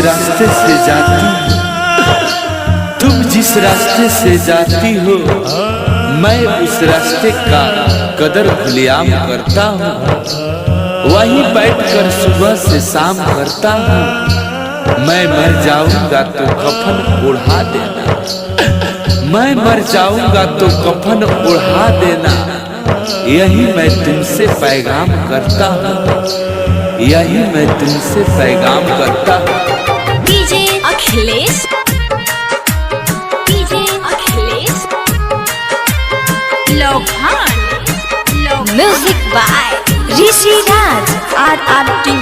रास्ते से जाती हो, तुम जिस रास्ते से जाती हो, मैं उस रास्ते का कदर खुलेआम करता हूँ। वहीं बैठकर सुबह से शाम करता हूँ। मैं मर जाऊंगा तो कफन ओढ़ा देना, मैं मर जाऊंगा तो कफन ओढ़ा देना। यही मैं तुमसे पैगाम करता हूँ, यही मैं तुमसे पैगाम करता हूँ। DJ Akhilesh, DJ Akhilesh Lokhan, music by Rishi Raj RRT।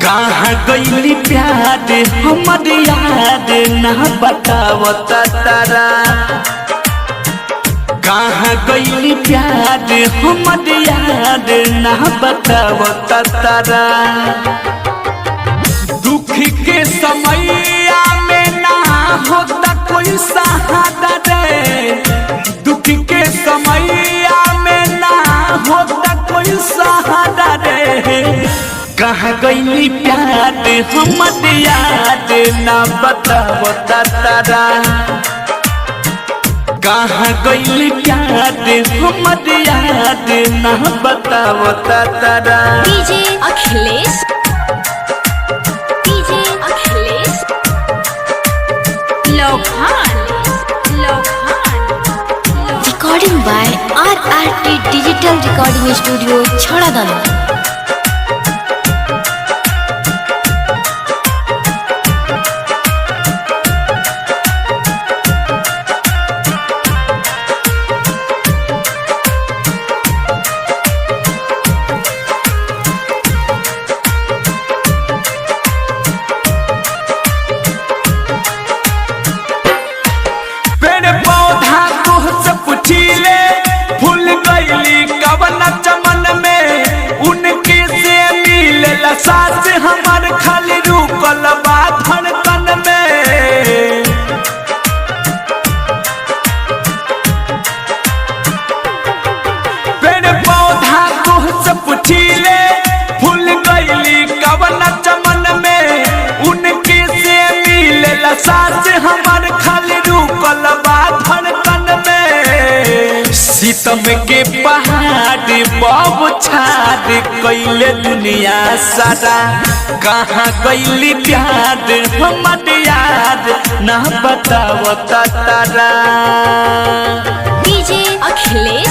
कहाँ गईली प्यार हमर याद ना बतावता तारा। कहाँ गईली प्यार हमर याद ना बतावता तारा। दुख के समैया में ना होता कोई सहारा रे। दुख के समैया में ना होता कोई सहारा रे। कहाँ गईली प्यार हमर याद ना बतावता तारा। कहाँ गईली प्यार हमर याद ना बतावता तारा। DJ Akhilesh, DJ Akhilesh Lokhan, Lokhan. Recording by RRT digital recording studio Chhauradano. पेड़ पौधा तोहसे पूछीले, फूल गईली कवन चमन में। उनके से मिलेला सास हमार, खाली रुकल बा धड़कन में। पेड़ पौधा तोहसे पूछीले, फूल गईली कवन चमन में। उनके से मिलेला सास हमार, खाली रुकल बा धड़कन में। सितम के पहाड़ बब छाड़ कैले दुनिया सारा। कहाँ गईली प्यार हमर याद ना बतावता तारा। DJ Akhilesh,